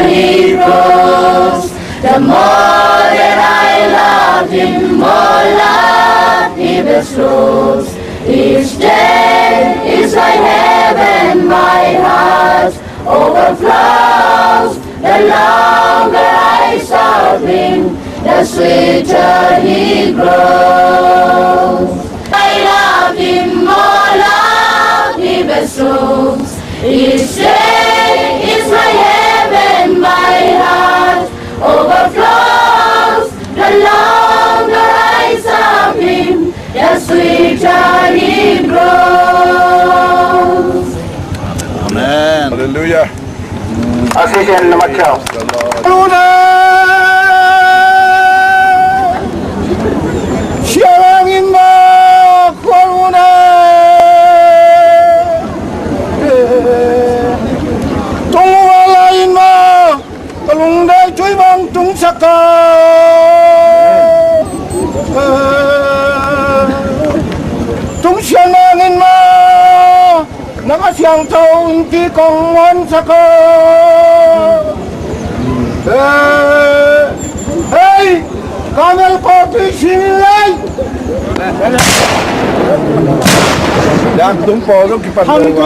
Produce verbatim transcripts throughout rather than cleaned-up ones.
He grows. The more that I love him, more love he bestows. His death is like heaven, my heart overflows. The longer I serve him, the sweeter he grows. I love him, more love he bestows. His death is like heaven, my heart overflows. The longer I serve him, the sweeter he grows. Amen. Hallelujah. Assistant number twelve. Sialangin ma, kualuna. Tung wala in ma, ka lungdai tui bang tung saka. Tung sialangin ma, na ka siangtho in kikong muan saka. Hei, kamel kawpi sin lai. Yang tung pawl zong kipan lo.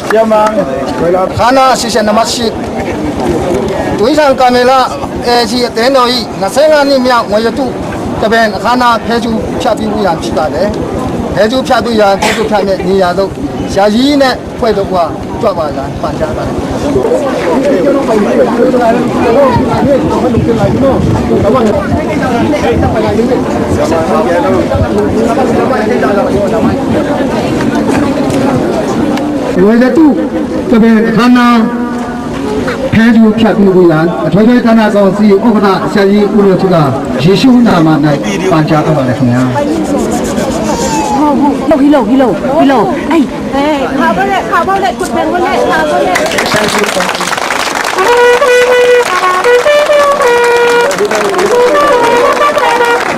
Siamang, Hana sisen na masit. Tuisang kamela, eh, si teno i, na senga ni mia ngoya tu. Taben Hana pheju pia piu yan chita de. Pheju pia piu yan, pheju pia me ni ya do. Sia yi ne, pue do wa, tua wa yan, pan ja ba. Ngoya tu, taben Hana. ဖဲသူဖြတ်ပြီးလို့ရန် အထွေထွေဌာနကောင်စီဥက္ကဋ္ဌ ဆရာကြီး ဦးလွင်ထူးက ယေရှုနာမ၌ပန်ကြားအပ်ပါတယ်ခင်ဗျာ။ ဟုတ် ဟုတ် ဟုတ် ဟီး လိုး ဟီး လိုး ဟီး လိုး အေး ဟေး ခါဘိုးလေး ခါဘိုးလေး ကွတ်ပင်ဘိုးလေး ခါဘိုးလေး။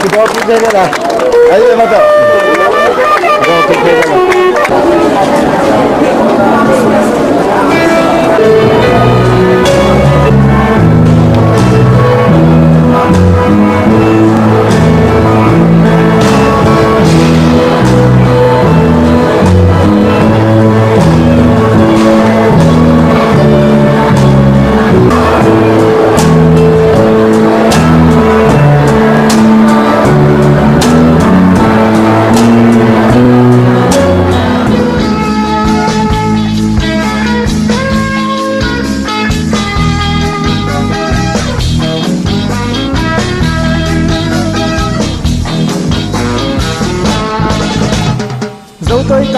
ဒီတော့ ပြီးသေးသလား။ အဲ့ဒီမှာတော့ ဒီတော့ ပြီးသေးသလား။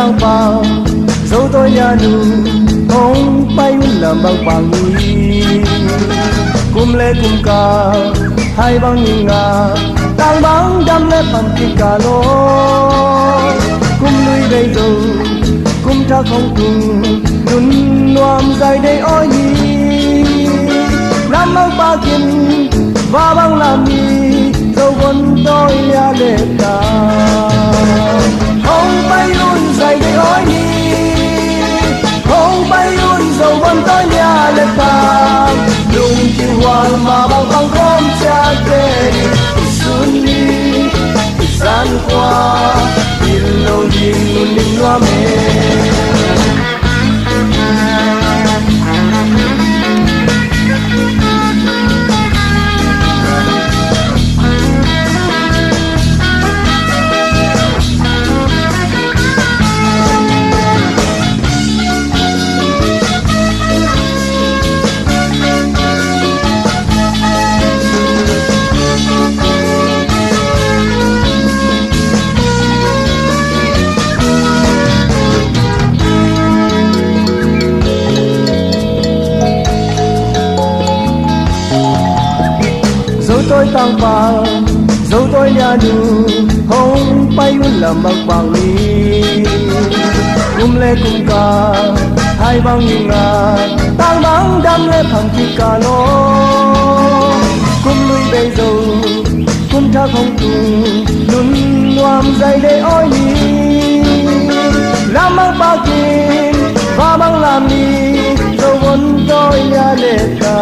Tangpang, Zotawi Lianu, hong pai un lam bang pang hi. Kum le kum ka, hai bang ning a, tang bang dam le pan kik ka lo. Kum lui bei zo, kum thak hong tung, nun nuam zai dei awi ni. Lam bang pakin, va bang lam ni, Zo vun tawi lia le ta. Hong pai un zai dei awi ni. Hong pai un Zo vun tawi lia le ta. Lungkim hual ma bang bang khawm ciat te ni. I sun ni, i zan kua, i lo ding nun ning nuam e. Zotawi Tangpang, Zotawi Lianu, hong pai un lam bang pang ni. Kum le kum ka, hai bang ning a, tang bang dam le pan kik ka lo. Kum lui bei zo, kum thak hong tung, nun nuam zai dei awi ni. Lam bang pakin, va bang lam ni, Zo vun tawi lia le ta.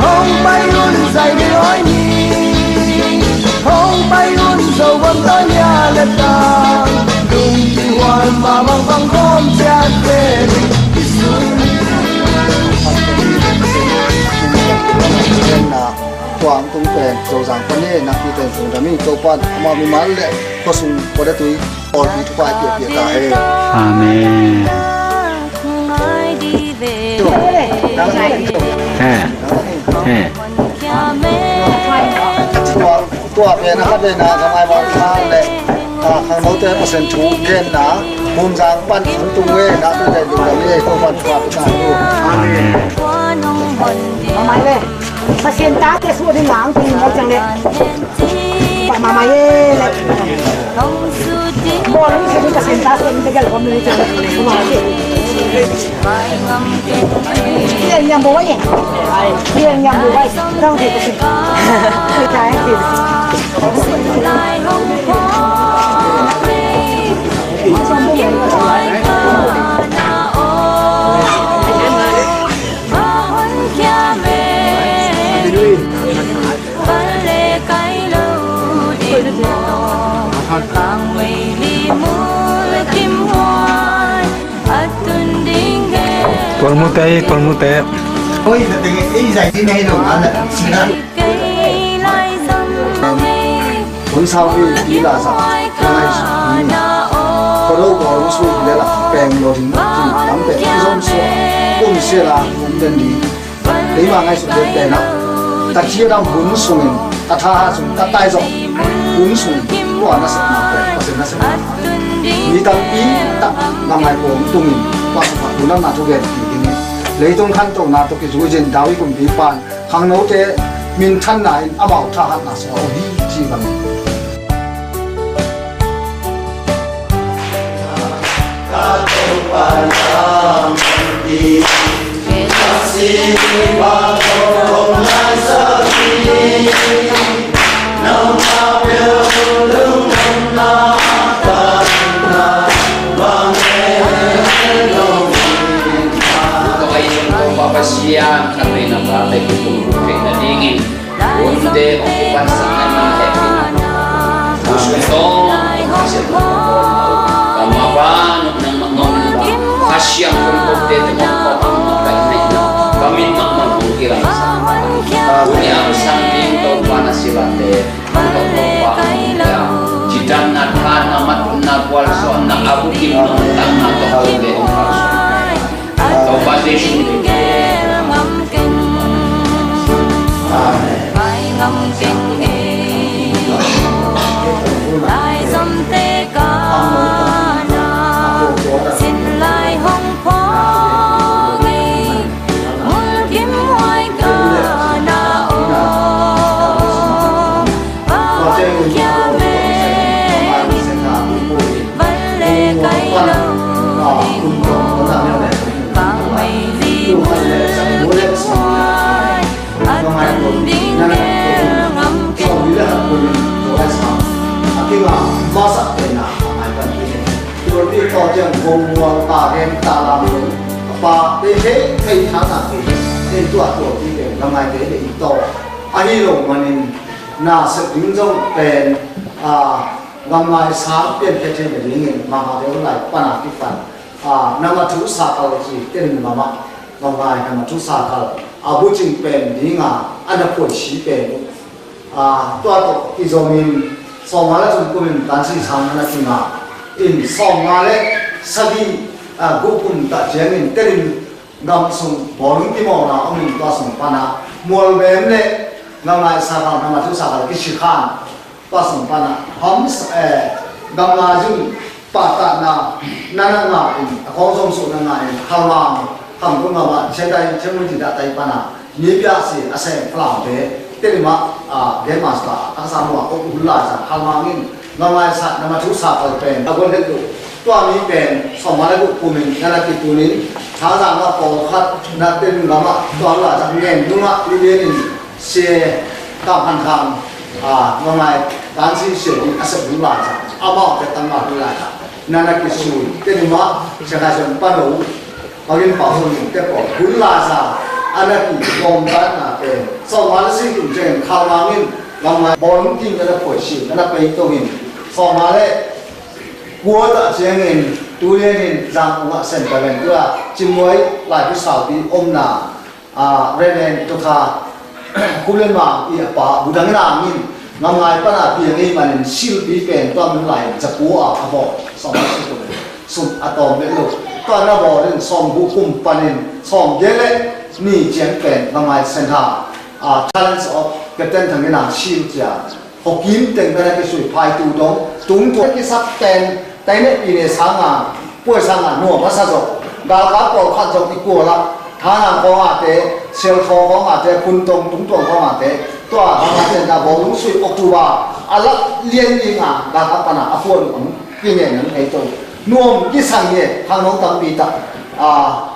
Hong pai un zai dei awi ni. Hong pai un Zo vun tawi lia le ta. Lungkim hual ma bang bang khawm ciat te ni. I sun. Tua ang tung pen Zozang pan hi, nakpi ten zong dam hi, Topan amau mimal le khuasung khuadetui pawlpi thupha i piakpiak ta hen. Amen. He. He. Tua, tua pen a khat pen a ka mai bang sang le, a, khangnote Pasian thu genna, Zozang pan tung ve, nakpi ten zong dam hi, Topan thupha pia ta hen. Amen. Mama le, Pasian tate suah ding lang, tung maw ciang le. Pa mama ye le. Bawl ni se ni Pasian ta suah ding te gel khawm ni ciang le. Mama ye. Pian nyam bo ye. Pian nyam bo ye. Tang te Pasian. Kai tai te. Tualmute hi, tualmute. Oi, na teng ei zai ti nei lo, ana. Hun sau hi, ti la sa. Ngai su. Ko lo ko su le la peng lo ding. Ti lam pe. Ti zom su. Kum se la, kum den di. Keima ngaihsut ding pen a, ta ciat a hun sungin, ta thahat sung, ta tai zong hun sungin, tua nasepna pen Pasian nasepna. Mi tampi tak gamngai pawng tungin, tua sungah hun a na thugen kik dingin, leitung khantona tawh kizui-in David kumpipa'n khangnote minthanna in amau thahatna sungah om hi ci bangin. Pasian, khat veina tate kikum theihna dingin, hunte hong kipansak na hih hehpihna. Tua sung tawh, Pasian hong pawlna, ka mapa nopna, nopna, Kha Siangtho kote tawh hong pawlna, ka innah, ka min mahmah hong kilangsak. Tuni a hong sang ding Topa na silate, Topa hong pia, cidamna, thahatna, matutna, gualzawhna, a bukim nong tanna tawh hong pia, hong pia. Topa Jesu min. Amen. Ding na na gel ngam kei. Sawm nih le khat kum in Tour Guide sang a kinga masa pen a ngai pan pen. Tualpi tawh ciang kong mual ta gen ta lam lo. A pa te he thei tha ta te he. Te tua tualpi pen ngam ngai te he i tawh. Ahi lo manin na sep ding zong pen a ngam ngai sang pian khe thei na dingin mama te lai pan a kipan. A, na ma thu sakal ci, tenin mama, mama, na ma thu sakal. A bucing pen dinga, a na phuai si pen. A, tua tawh i zomin, sawmnga le thum kumin tansi sang na kinga. In sawmnga le sagih, a, guk kum ta ciangin, tenin gam sung, bawlung kimawkna, omin tua sung pana, mualbem le, ngam ngai sakal, na ma thu sakal, kisikhan. Tua sung pana, hom, eh, gamla zung, pahtakna, na na ngah in, a khawng zong suh na ngah in, khalmang, kham tung ngam ah, chiang dai, chiang mun ti dah tai pana, ni bia si, a seng flam te, te lima, a, game master, a sa mua, ko ul la sa, khalmang in, ngam ngai sa, na ma thu sakal pen, a gol het tu, tua mi pen, sawmnga le guk kumin, na na ki tunin, tha zang a pawl khat, na ten ngam ah, tua la sa, ngen nung ah, i len in, Sia Kam Han Khang, a, ngam ngai, tansi sia ding a sep ding lai sa, amau te tang mah ding lai sa, na na kisui, te ni mah, sia khai sia pan lo, pagin pau sung te pawl, hun lai sa, a na ki gom tan na te, sawmnga le sagih kum ciangin, khalmang in, ngam ngai, bawlung ting na na phuai si, na na pei tong in, sawmnga le kua ta ciangin, tu lian in, zang ung ah sen ta ven, tu a, Cimmuai, lai pi sau pi, omna, a, Reverend Dr. Khup Lian Mang i a pa, budang in a ngin, ngam ngai pan a piang i manin silpi pen tua min lai in, za kua a, a bawl, sawm a si kum, sum a tawm le lo. Tua na bawl in, sawm guk kum panin, sawm gel le ni ciang pen, ngam ngai sen ha, a, Challenge of Captain Thang in a sil cia. Hokim teng pen a kisui phaitu dong, tung tua kisak pen, taineh pine sanga, puai sanga, nuam a sa zong. Galkap pawlkhat zong i kual ah, Thanang khawng a te, Sialthaw khawng a te, Phuntong, Tungtuang khawng a te, tua, a ten ta bawlung sui October, a lak lian ding a, galkap pana, a kual uh, pine nang hei to. Nuam kisang ye, khang nong tampi tak, a,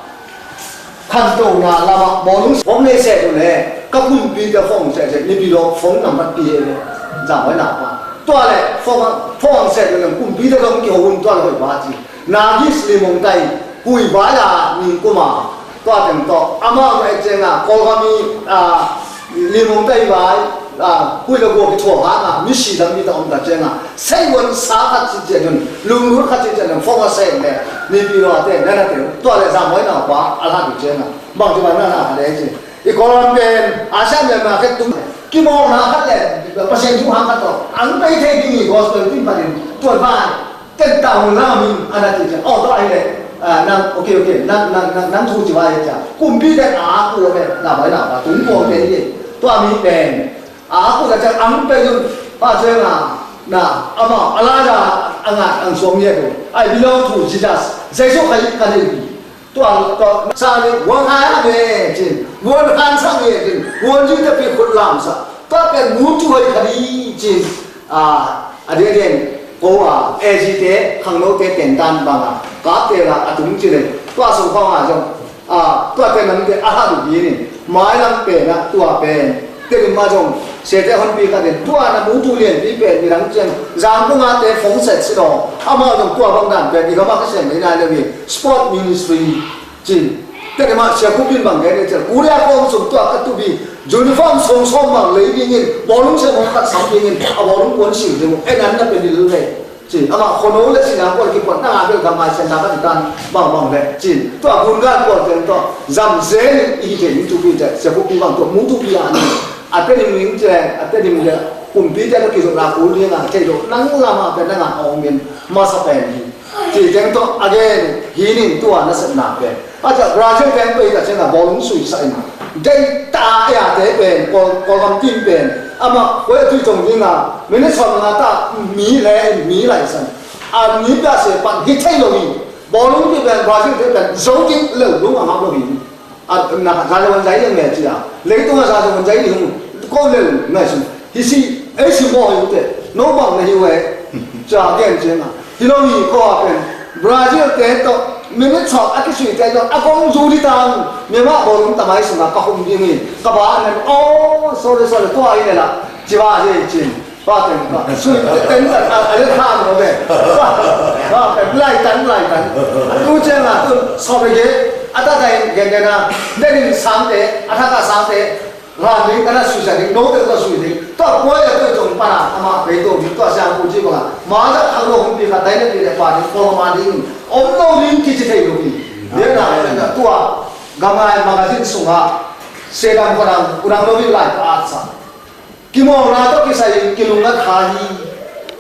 Khantona lamah bawlung hong nei seh uh le, ka kumpite phone seh seh, nipi lo phone number pi he le, zang hoi na pa. Tua le, phone, phone seh uh le, kumpite zong kiho un tua le hoi ba ci. Nagis Limong tai, hui ba ya, ning kuma, tua teng to. Amau na e chenga, Kolgami, a, Limong tai bai, a, hui le gua kithuah hanga, misi dang mi ta om ta cianga, sei wan sa khat ci cian un, lunglut khat ci cian un, phone a sei le, nipi lo a te, na na te, tua le zang hoi na pa, a la du cianga, bang ci ba na na le ci. I Kolgam pen, a sa me ma khet tung, kimawkna khat le, Pasian thu hang khat to, ang pai thei ding i gospel tin panin, tua bai, Ten ta hun la min, a na ti ciang. Oh, tua hi le. Ah, nang, okay, okay. Nang, nang, nang, nang thu ci vai ciang. Kumpi ten a ku lo pen. Na vai na va tung ko te hi. Tua mi pen. A ku la ciang ang pen yun. Pa ciang a. Na, ama, a la da, ang a, ang suang ye ko. I belong to Jesus. Jesu khai ka ni. Tua, tua, sa ni, wang ha me cin. Wang han sang ye cin. Wang ju te pi khut lam sa. Tua pen mu tu hai ka ni cin. A, a diakdiak ko a, A G te, khangnote tentan banga, kapte la a tung ci le, tua sung khawng a zong, a, tua te nangte a hat uh hi ni, mailam pen a, tua pen, te lim ma zong, siate honpi khat in, tua na mu tu lianpi pen, midang ciang, zangkung a te phone set si lo, amau zong tua bang dan pen, i gam a ka sem le nai le wi, sport ministry, Cin. Tua ni mah sia Khup in bang gen e cin. Korea kong sung tua ka tupi. Uniform song song bang lei dingin. Bawlung sia mong khat sam dingin. A bawlung kuan sil ding. E nan na pe dil le. Cin. Ama khono le sina kuan ki kuan na nga bel dam ai sen da ka ti tan. Bang bang le. Cin. Tua gun gan kuan ten tua. Zam zen i hi te ni tupi te. Sia Khup in bang tua mu tupi a ni. A te ning ning te. A te ning le. Kumpi te ka ki zong la kul ding a. Te do. Nang lama pe nang a ong in. Masa pen hi. Ci teng tawh a gen hi ning tua nasepna pen. A ciah Brazil teng pei ta ciangin a bawlung suisa in. Deih ta ea te pen, Kawl, Kawlgam team pen. Amah koi a tui tong ding a, minute sawm nga ta mi le in mi laisan. A ni pia se pan hi thei lo hi. Bawlung pi pen Brazil te pen zo ding leu lung a ngap lo hi. A, na, za zo wan zai liang le cia. Leitung a za zo wan zai liang. Ko lel ngai sun. Hi si, ei si maw hi ute. No bang na hi we. Cia gen cia nga. Hi lo hi ko a pen. Brazil te to. Minute sawm a kisui te zong a kong zu di tang, mimah bawlung tamai sungah ka hum ding in ka ba a nen, oh, sorry, sorry, tua hi ne la, ci ba hi cin. Tua teng ka sui teng ka a le kha no be. Tua teng lai tan, lai tan. Tu ciang a tun sawm le ge a ta dai gen gen a, den in sang te, a thak a sang te, ran ding, ka na sui sa ding, no te ka sui ding. Tua kuai a tua zong pana ama pei to ding, tua siang ku ci bang a ma za khang lo hum pi ka dai ne pi le pa ding, ko ma ding. Om lo ding kici thei lo hi. Dia na, na tua Gamngai magazine sungah Sedam Khuadang, Khuadang lo ding lai pa at sa. Kimawlna tawh kisai in kilungngat kha hi.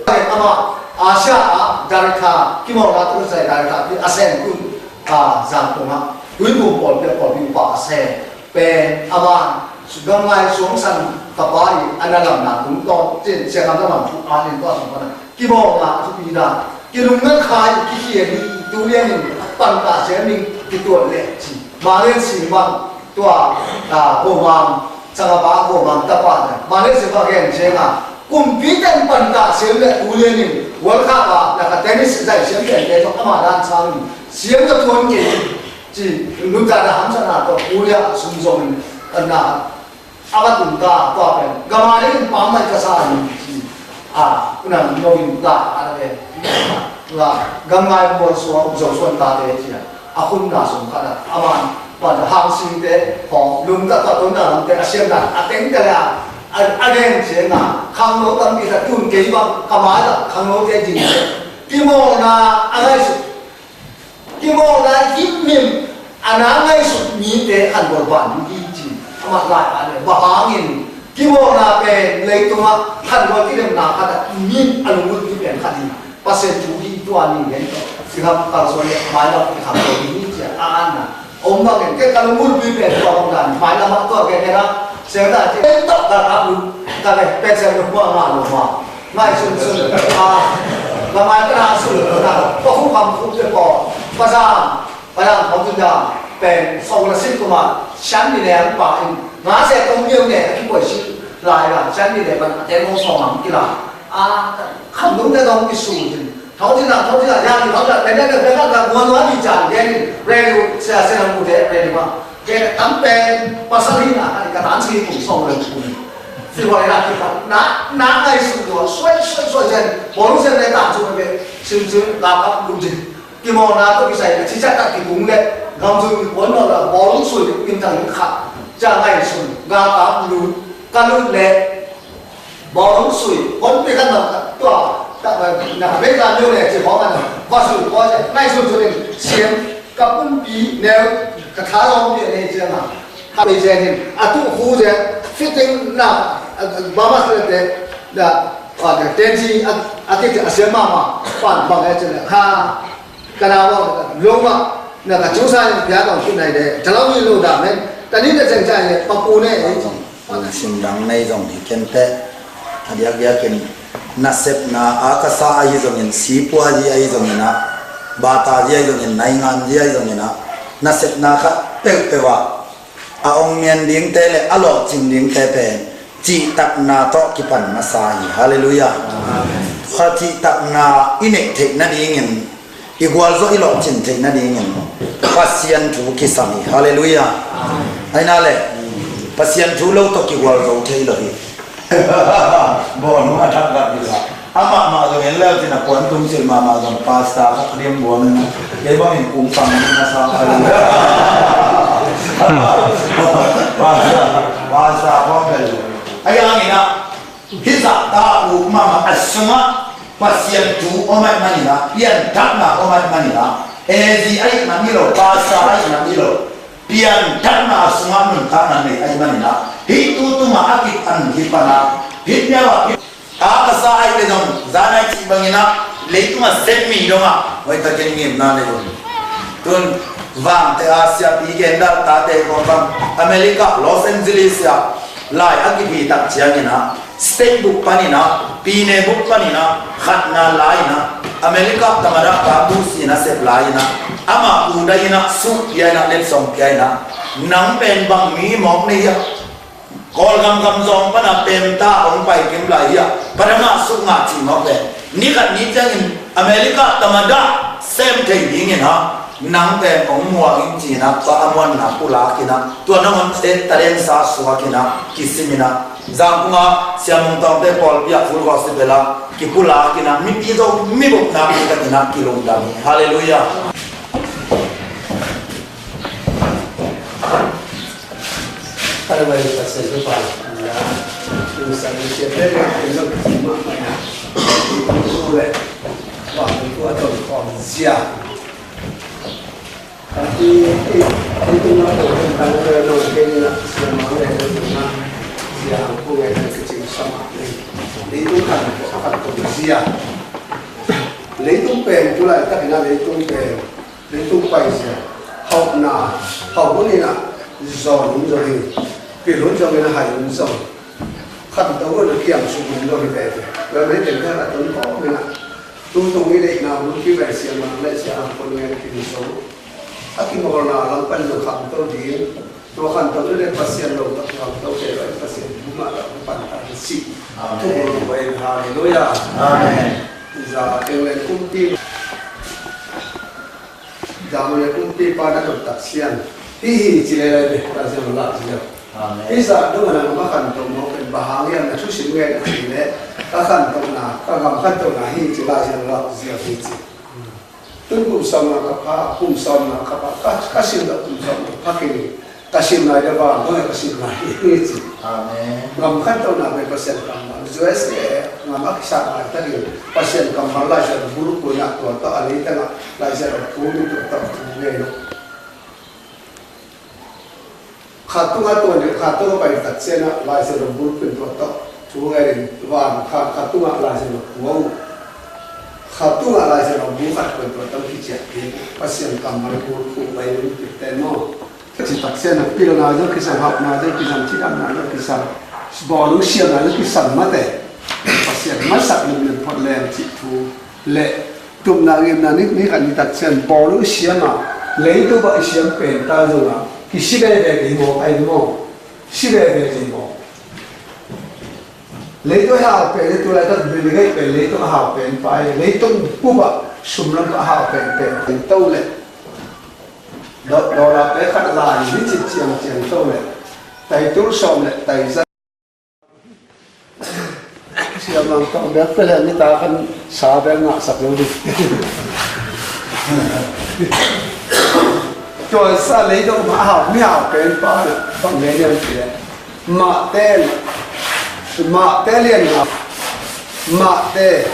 Amah Asia ah director, kimawlna tawh kisai director pi a sem kun, a Zangkong ah Tuibum pawlpi a pawlpi upa a sem pen amah Gamngai Suang San tapa hi. A na lamna tung tawh cin Siangam Lamang thu a nin tua sung pana kimawlna a thupi dan, kilungngat kha hi, kikhial hi, tu lian in pan ta siam in kituat leh ci. Malen Sing bang tua, ah, Gomang, Sangapa Gomang tapa na. Malen Sing bang gen ciang a, kumpi ten pan ta siam leh tu lian in World Cup ah na ka tennis zai siam ten te tawh ama dan sang in siam ka tuan kei ci. Nuntakna hamsatna tawh tu lian a sum zong in, ah, na a va tung ta, tua pen gama dingin pammaih ka sa hi ci. A, unang nongin la a la ve. La, Gamngai mual suang, zo suan ta te ci a. A khumna sung khat a, a man pan a hang sing te hong lum ta, tua tun na lam te a siam dan a teng te le a, a, a gen ciang a, khang lo tampi ta tun kei bang ka mai la khang lo te ding te. Kimawlna a ngaisut Kimawlna himhim a na ngaihsut mite khanbawl ban ding hi ci. Amah lai a le, bang hangin kimawlna pen leitungah khanbawl kidemna khat a min a lungulpi pen khat hi. Pasian thu hi tua ni gen tawh. Sikha kalsuan le mailam i khanbawl ding hi ci a, a anna om bangin ke ka lungulpi pen tua bang dan mailam ah tua gen gen a. Siang ta ci pen tawh ka kap lu ka le pen siang lu hua nga lu hua. Ngai sunsun, ah, lamai ka na sun, na, pa hu kam hu te paw, pa za, pa yang paw tu da, pen, song la sin kuma, shan ni ne ang pa in, nga se tong liu ne, ki koi sin, lai la, shan ni ne, pan, te mo song ang ki la. Ah, kham dung te dong ki su jin. Thong jin na, thong jin na, yang ni thong jin na, pen, pen, pen, pen, pen, guan wa di jan, gen, ready, se, se nang ku te, ready ma. Kei tam pen pasal hi na, a di ka tan si kung song leng kung. Si hoi na ki ka na, na ngai su dua, suai, suai, suai zen, bawlung zen le tan su be, sim, sim, la kap lung jin. Kimawlna tawh kisai, a cicat tak ki kung le, gam su ki kuan no la, bawlung sui, kim tang ni kha, ca ngai su, ga kap lung, ka lung le, Bawlung sui, honpi khat na tua, ta, na, na, vei ta myo le ci khawng a na, va sui khawng ci, ngai sui sui in, siam, ka pumpi, neu, ka tha lawng pi a nei ci a na. Kha bei ci a hin, a tu khu ci, fitting na, a, a, ba ma sui te, na, a, na, ten ci, a, a ki ci, a siam ma ma, pan, bang e ci na, ha. Ka na bang lo ma na ka cu sa in pia tong kin nai de. Thalau ni lo da men. Tani na ceng cai ne papu ne e. Ong sim dang nei zong hi ken te. A diak diak in nasepna a ka sa ahi zongin sipua zi ahi zongin a. Bata zi ahi zongin naingan zi ahi zongin a. Nasepna khat peuhpeuh a. A ong mian dingte le a lawhcing dingte pen cihtakna tawh kipan masa hi. Halleluiah. Amen. Tua cihtakna i neih theih nadingin i gualzawh i lawhcin theih nadingin Pasian thu kisam hi. Halleluiah. Amen. Aina le Pasian thu lo tawh kigualzo thei lo hi. Bawl hua thak dak hi la. Amah mah zong en leu cin a puan tung cil mahmah zong pasta khat liam buang in. Kei bangin kung pang in a sa kha lo. Pasta, pasta kong bel. A yang in a, hi zah ta uk mahmah a sungah Pasian thu om ahih manin a, pianthakna om ahih manin a, A Z ahih man hi lo, pasta ahih man hi lo. Pianthakna a sungah nuntakna nei ahih manin a, hih tu tungah a kipan hi pan a, hih neu a ki-, a ka sa ahih le zong, zan ahih cih bangin a, leitung a sem mi dongah hoihtakin ngimna nei un. Tun vangte a siapi gen dah tate kong bang, America, Los Angeles ah lai a kiphi tak ciangin a, state book panin a, pine book panin a, khatna lai in a, America tamada pa bu si na sep lai in a, ama pu dai in a, suk pia in a, letsong pia in a, nang pen bang mi mawk nei hi a, Kawlgam gam zawng pan a pemta hong pai kim lai hi a, padama suk ngah cih mawk le, ni khat ni ciangin America tamada sem thei dingin a, Nang pen hong muang in ci-in ah, tua a muanna pulak in ah, tua nangawn tadensa suak in ah, kisim in ah, Zangkong ah Sia Mung Tawngte pawlpi ah Full Gospel ah kipulak in ah, mipi Zomi bupna pi tak in ah kilungdam hi. Halleluiah. Ka lungdam Pasian Topa, na tumsak ni sia pen na tumsak mahmah na. Tu le, wa tu a ton khawm zia. Ka ti ti ti tu na tu kan kan na na ke ni na sia ma le na na sia ang ku ngai na ke cing sama ni. Ni tu kan ko kan ko zia. Leitung pen tu lai tak na leitung pen. Leitung paizia, hauhna, hauh hun in ah zawn hun zaw hi, pil hun zaw in ah hai hun zaw, khanto hun a kiam suk hun zaw hi veve. Tua mei teng kha a tun kawm in ah, tutung i deihna hun ki vel siam a le sia a kun ngen kin zaw. A kimawlna lam pan zaw khanto ding, tua khanto ding le Pasian lo tak khanto ke lo Pasian bu mah lo pan ta hi si. Amen. Tu lo pai, halleluiah. Amen. Za teng le kumpi. Jamule kumpipa na tawh tak sian hi hi ci lelai ve, tak sian la ci leu. Amen. Hi zah dong a nang ma khantoh mawk pen bang hang hiam na thusim ngen a ci leh, ka khantohna, ka gam khantohna hi ci, Lai Siangtho la ziau hi ci. Tun kum sawmna ka pha, kum sawmna ka pha, ka, ka sim dah kum sawmna pha khin. Ka sim lai deuh bang, bang ka sim lai hi ci. Amen. Gam khantohna pen Pasian kammal. U S A gam a kisat lai takin Pasian kammal Lai Siangtho bulphuh na tua tawh a leitang ah Lai Siangtho thu mi tua tawh thu ngen lo. Khat tungah tua ni, khat tungah pai tak ciangin Lai Siangtho bulphuh tua tawh thu ngen in van khat, khat tungah Lai Siangtho thu a uh. Khat tungah Lai Siangtho bu khat tua tawh kiciat hi. Pasian kammal bulphuh pai in kipten maw. Ci tak sian a pilna zong kisam, hauhna zong kisam, cidamna zong kisam, bawlung siamna zong kisam mate. Pasian masak limlim phot leng cih thu le tupna ngimna nik nik a ni tak sian bawlung siam a, leitung ah i siam pen ta zong a, kisi veve kei maw, ai maw, si veve kei maw. Leitung a hau pen, leitung laitak Bill Gates pen leitung a hau pen pai, leitung bup ah sum lam a hau pen pen, pen to le. Do-, dollar pen khat lai ni cih ciangciang to le. Taitul sawm le taizat. Siamang tawh bek pia le mi ta kan sa bek ngahsak lo ding. Tua sa leitung mah a hau, mi hau pen pa le bang ngen niam ci le. Mahte, Mahte lian ngah, Mahte.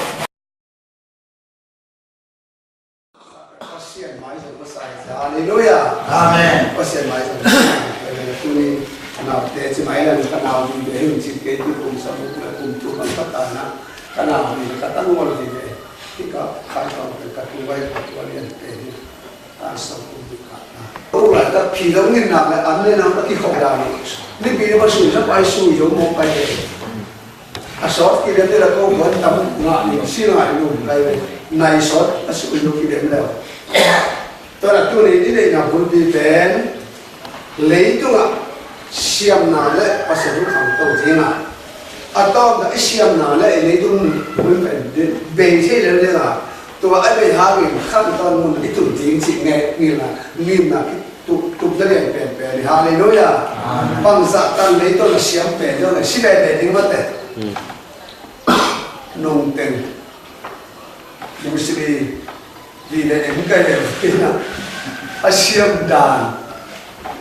Pasian mai zong masa hi. Halleluiah. Amen. Pasian mai zong masa hi. Tuni naute ci mai lang ka nau ding be him cin kei tu kum sa mu na kum tu man ka ta na. Ka nau ding ka tang ngol ding be. Ki ka kai tong ka tu wai ka tu lian te ni. Ka sa kum tu ka na. Ko lai ka phi dong ngin nak le an le nang ka ki khok dan. Ni pi ma sui sa pai sui yo mo pai de. A sawt kidem te la ko buan tam ngah ni si ngai num kai ve. Nai sawt a suk inu kidem leu. Tua na tuni i deihna bulpi pen leitungah siamna le Pasian hong khangto dingah a tawpna i siamna le i leitung mun pen bei thei lel dingah tua a bei hangin khangton mun i tun ding cih ngei ngilna ngimna ki Tup, tup na lian penpen hi. Halleluiah. Amen. Bangzah tan leitung a siam pen zong le si veve ding mate. Hmm. Nungteng Muslim vive eng kai le pina a siam dan.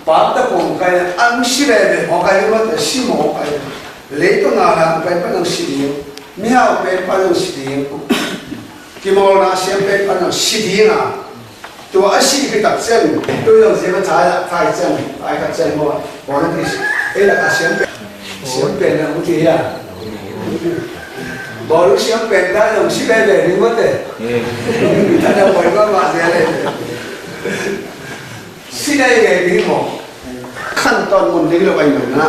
Pakta pong kai ang si veve mawk kai ding mate, si mawk kai. Leitung a hang pen pa nang si ding. Mihau pen pa nang si ding. Kimawlna siam pen pa nang si ding a. Tua a sih khit tak ciang, tu zong sia ka chai, chai ciang, ai khat ciang maw, bawl lo kis, ei lak a siam pen, siam pen na mu ti hia. Bawl lo siam pen ta zong si veve ding mate. Ta na bawl mahmah sia le. Si veve ding maw. Khantawn mun ding lo ai man na.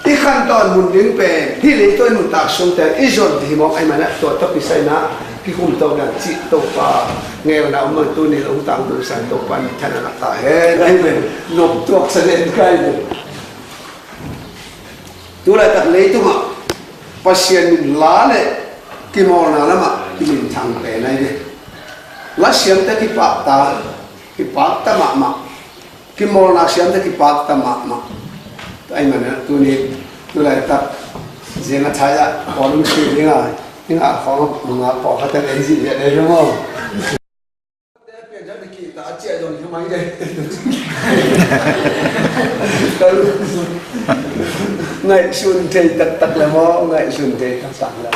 I khantawn mun ding pen hih leitung nuntak sungte i zon ding hi mawk ai man na, tua tawh kisai na kikhum to dan cih Topa ngeuna om man tuni lo hong tangtung sa Topa ni than a ngah ta hen. Amen. Nop tuak sa len kai ve. Tulaitak leitungah Pasian min la le kimawlna lamah kiminthang pen ai ve. La siamte kipah ta. Kipakta mahmah. Kimawlna siamte kipakta mahmah. Ahih manin tuni tu laitak zing a thai ah kawlum si ding a, ding a khawng a pawlkhat en zih lian ei lo maw? Ngaihsun thei taktak le maw, ngaihsun thei taktak le.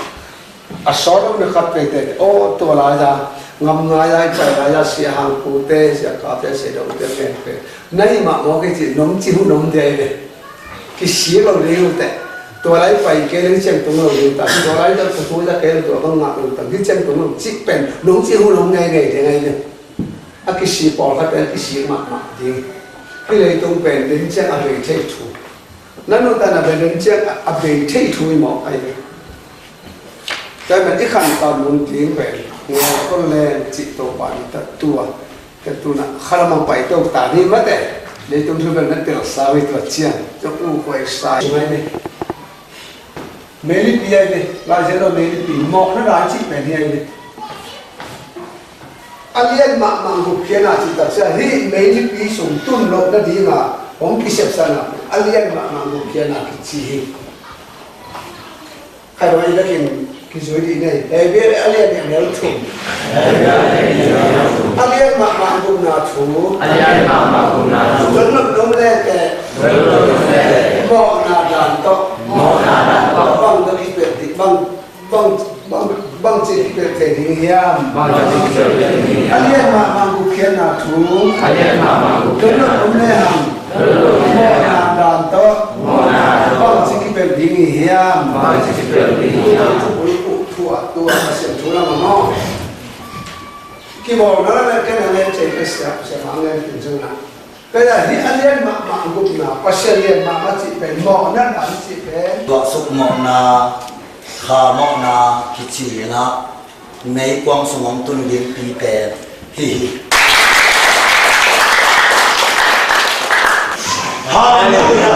A sawt om na khat veite, aw, tua lai-a ngam ngai-a, i pai lai-a, sia hangpute, sia kate, sia dongte, sia dongte na hi mah maw kici, nong ci hun om ding hi ve. Kisik lo ding uh teh. Tua lai pai kei leng ciang tung lo ding ta. Tua lai tua thu tua kei leng tua bang ngah lo ta. Hih ciang tung lo cih pen nong ci hun om ngeingei ding hi ve. A kisik pawlkhat pen a kisik mahmah ding. Hih leitung pen den ciang a bei thei thu. Na nuntakna pen den ciang a, a bei thei thu hi mawk ahi ve. Tua ahih manin i khantoh mun ding pen ngal kol leng cih Topa in tua, tua tu-in khalam ah pai to ta ni mate. Leitung thu bel na telsa ve tua ciang. Tua uh khuai sa hi mai ni. Meilipi ahi ve, Lai Siangtho meilipi, mawhna dan cih pen hi ahi ve. A lian mahmah gupkhiatna cih taksa hih meilipi sung tun loh nading a hong kisepsakna a lian mahmah gupkhiatna kici hi. Khatvei vekin kizui dih ni. Hebru a lian nih a neu thum. A lian mahmah gupna thu. A lian mahmah gupna thu. Zon lomlom le teh. Zon lomlom le teh. Mawhna dan tawh. Mawhna dan tawh. Bang tawh kipelh ding, bang, bang, bang, bangci kipelh thei ding hiam? Bangci kipelh thei ding hiam? A lian mahmah gupkhiatna thu. A lian mahmah gupkhiatna thu. Zon lomlom le hang. Mawhna dan tawh. Mawhna dan tawh. Bangci kipelh ding hi hiam? Bangci kipelh ding hi hiam? Thu bulphuh thu a tua Pasian thu lam a maw. Kibawlna le ken a le cei ka sia, sia hang le kin zong na. Ka ya hi a lian mahmah gupna, Pasian lian mahmah cih pen, mawhna dan cih pen. Tuahsuk mawhna, kha mawhna kici in ah, meikuang sung hong tun ding pi pen hih hi. Halleluiah.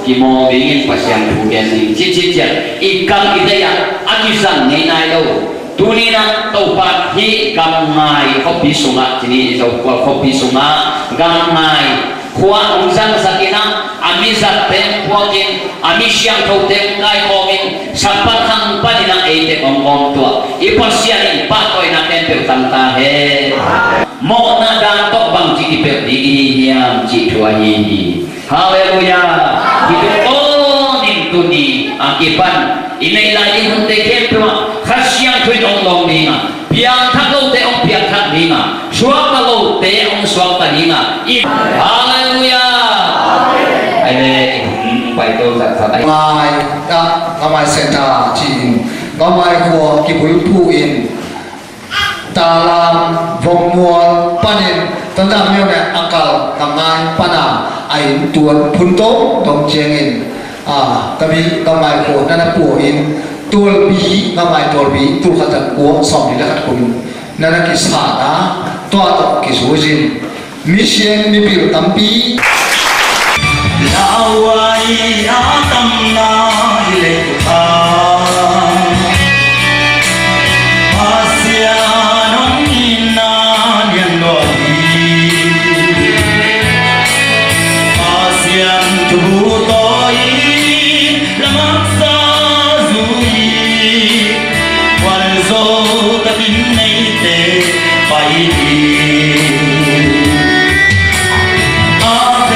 Kimawl dingin Pasian thu gen ding. Cih, cih ciang i kam i deih ah a kizang ngei nai lo. Tuni-in ah Topa hih Gamngai khuapi sungah, cih ni, Zokhua khuapi sungah Gamngai khua hong zangsak in ah, a mizatte hong puak in, a mi siangthote hong kaikhawm in, Sabbath hang panin ah eite hong gawmtuah i Pasian in pahtawina khempeuh tang ta hen. Mawhna dan tawh bangci kipelh ding i hi hiam cih thu ahi hi. Halleluiah. Hih tungtawnin tuni a kipan i neih lai ding hunte khempeuh ah Kha Siangtho in hong lawng ding a, piangthak lote hong piangthak ding a, suakta lote hong suakta ding a, i, halleluiah. Ai le, i hong pai to zat zat ai. Ngai, ka, ka mai senta ci-in, ka mai khua kibulphuh in, Talam, Vongmual panin, Tonzang myo ne a kal Gamngai pana a inn tuan phun tawh dong ciangin, a, ka bil Gamngai khua na na pua in, Tualpi, Gamngai Tualpi, tul khat za kua sawmli le khat kum in na na kisat a, tua tawh kizui in. Misiang mipil tampi. Lauhuai a tamna i leitungah Pasian hong itna lian lua hi. Pasian thubu tawh i lam haksa zui hi. Khualzo takin eite pai ding. A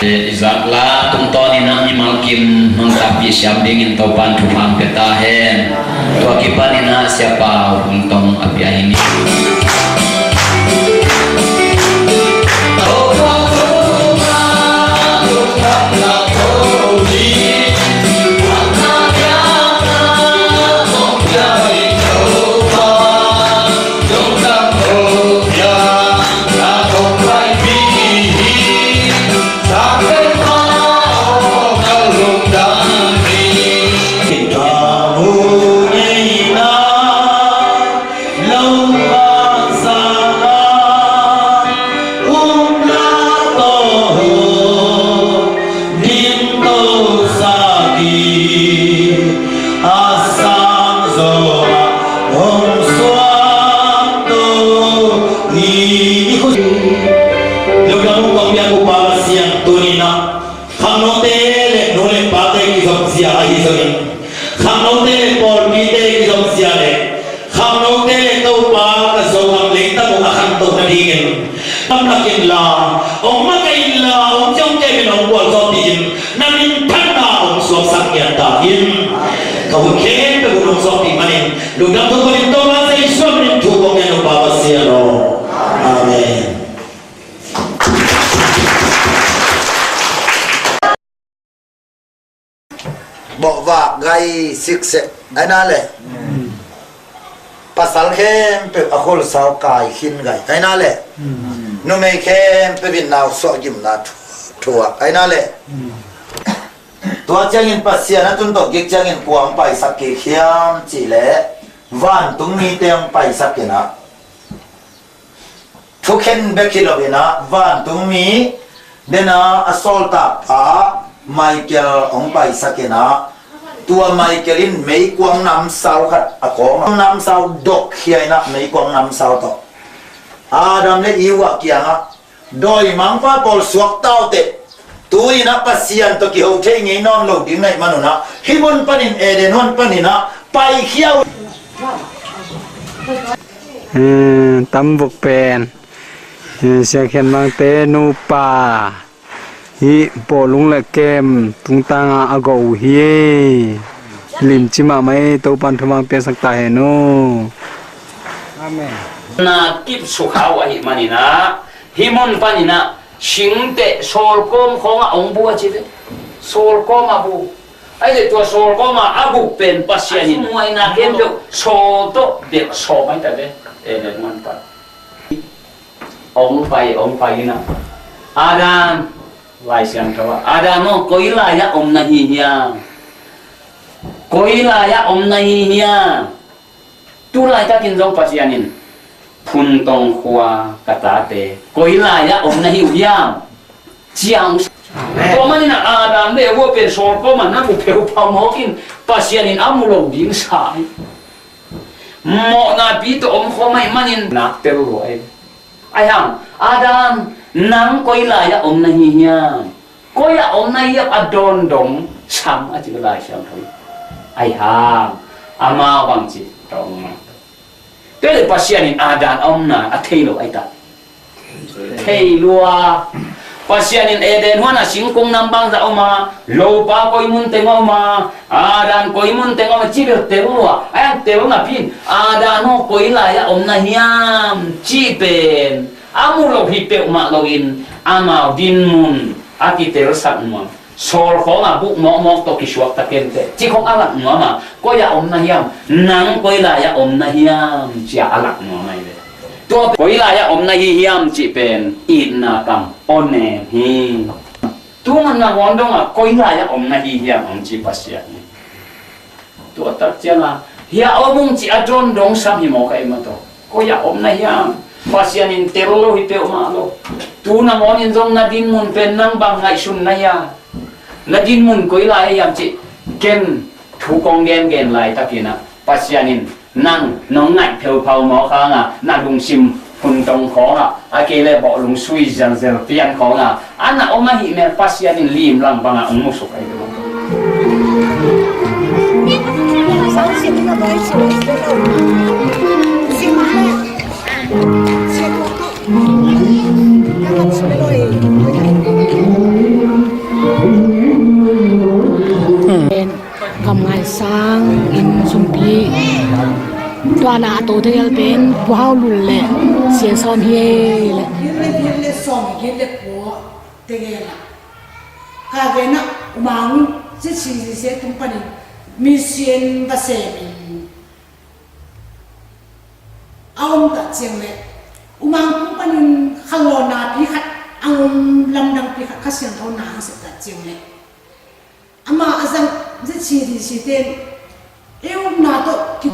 I zak la tungtawn in ah mimal kim hong takpih siam dingin Topa'n thupha pia ta hen. Tua kipan in ah Siapa hong tong a pia hi ni. Lungdam uh kong biak uh Pa Pasian, tuni-in ah khangnote le nu le pate kizopzia ahi zongin, khangnote le pawlpite kizopzia le khangnote le Topa ka Zohang leitang uh a khantoh nadingin, tamtak inla, hong makaih inla, hong ciong kei in hong gualzawhpih in, na minthanna hong suaksak ngiat ta in. Ka hun khempeuh hun hong suakpih manin, lungdam thu kong ngen, Topa Jesu min in thu kong ngen uh Pa Pasian aw. Amen. Bawhvak gai sikseh. Aina le pasal khempeuh a kholsau kai khin gai. Aina le numei khempeuh in nau suah gimna thu-, thuak. Aina le tua ciangin Pasian a tun tawh gik ciangin kua hong paisak kik hiam cih leh vantung mite hong paisak in ah, thukhen bek hi lo in ah, vantungmi dena a sawltakpa Michael hong paisak in ah, tua Michael in meikuang namsau khat a kawng, namsau dok khia in ah, meikuang namsau tawh Adam le Eva kiangah, dawimangpa pawl suakta uh teh, tu-in ah Pasian tawh kiho thei ngei nawn lo ding na hih manun ah, hih mun panin, Eden huan panin ah paikhia uh. Eh, tam vuk pen, eh, Sia Khen Mangte nupa, hih Pawlung le kem tungtang a a go uh hi. Limci mahmah hi, Topa'n thupha piaksak ta hen aw. Amen. Na kip sukha uh ahih manin ah, hih mun panin ah singteh sawlkawm khawngah hong bu a ci ve. Sawlkawm a bu. Ahih leh tua sawlkawm a a buk pen Pasian in muaina khempeuh sawl tawh delh sawm ahi ta ve. Eden huan pan hong pai, hong pai in ah, Adam, Lai Siangtho ah, Adam aw, koi lai-ah om na hi hiam? Koi lai-ah om na hi hiam? Tu laitakin zong Pasian in, Phuntong khua ka tate, koi lai-ah om na hi uh hiam? Ciang. Amen. Tua manin ah Adam le Eva pen sawlkawm ah na mu pheuphau mawk in, Pasian in a mu lo ding sa hi. Mawhnapi tawh om khawm ahih manin nak tel lua hi. Ahi hang, Adam, nang koi lai-ah om na hi hiam? Koi-ah om na hiam a dawn dong sam a ci Lai Siangtho in. Ahi hang, amau bangci dong. Tua leh Pasian in Adam a omna a thei lo ahi ta. Thei lua. Pasian in Eden huan a singkung nam bangzah om a, lopa koi mun teng om a, Adam koi mun teng om a, ci bel tel lua. Ahi hang tel napi in, Adam aw, koi lai-ah om na hiam cih pen a mu lo hi peuhmah loin, amau dinmun a kitelsak nuam. Sawl khawng a buk mawkmawk tawh kisuak ta kei inteh, ci khawng a lak nuam a, koi-ah om na hiam, nang koi lai-ah om na hiam, ci-a a lak nuam ahi ve. Tua pen koi lai-ah om na hi hiam cih pen itna kam, aw nem hi. Tu man nangawn dongah koi lai-ah om na hi hiam hong ci Pasian hi. Tua tak ciangin, hia om ung ci a dawn dong sam hi mawk a, i mah tawh. Koi-ah om na hiam? Pasian in tel lo hi peuhmah lo. Tu nangawn in zong na dinmun pen nang bang ngaihsun na hia? Na dinmun koi lai hiam cih ken thu kong gengen laitakin ah, Pasian in nang nong ngaih pheuphau mawk hangin ah, na lungsim hun tong khawngah, a kei leh bawhlung sui zelzel pian khawngah, a na om ahih manin Pasian in limlang bangah hong musuk ahi. Inn sumpi tuana a to tegel pen Pu Hau Lul le Sia Sawm hi ei le. Gil le gil le sawm gil le kua tegel ah ka vena U Mang ZCC tung panin mission va semin a om ta ciang le U Mang tung panin khalawna pi khat ang om lamdang pi khat Kha Siangtho na ang sep ta ciang le ama a zang ZCC ten i umna tawh ki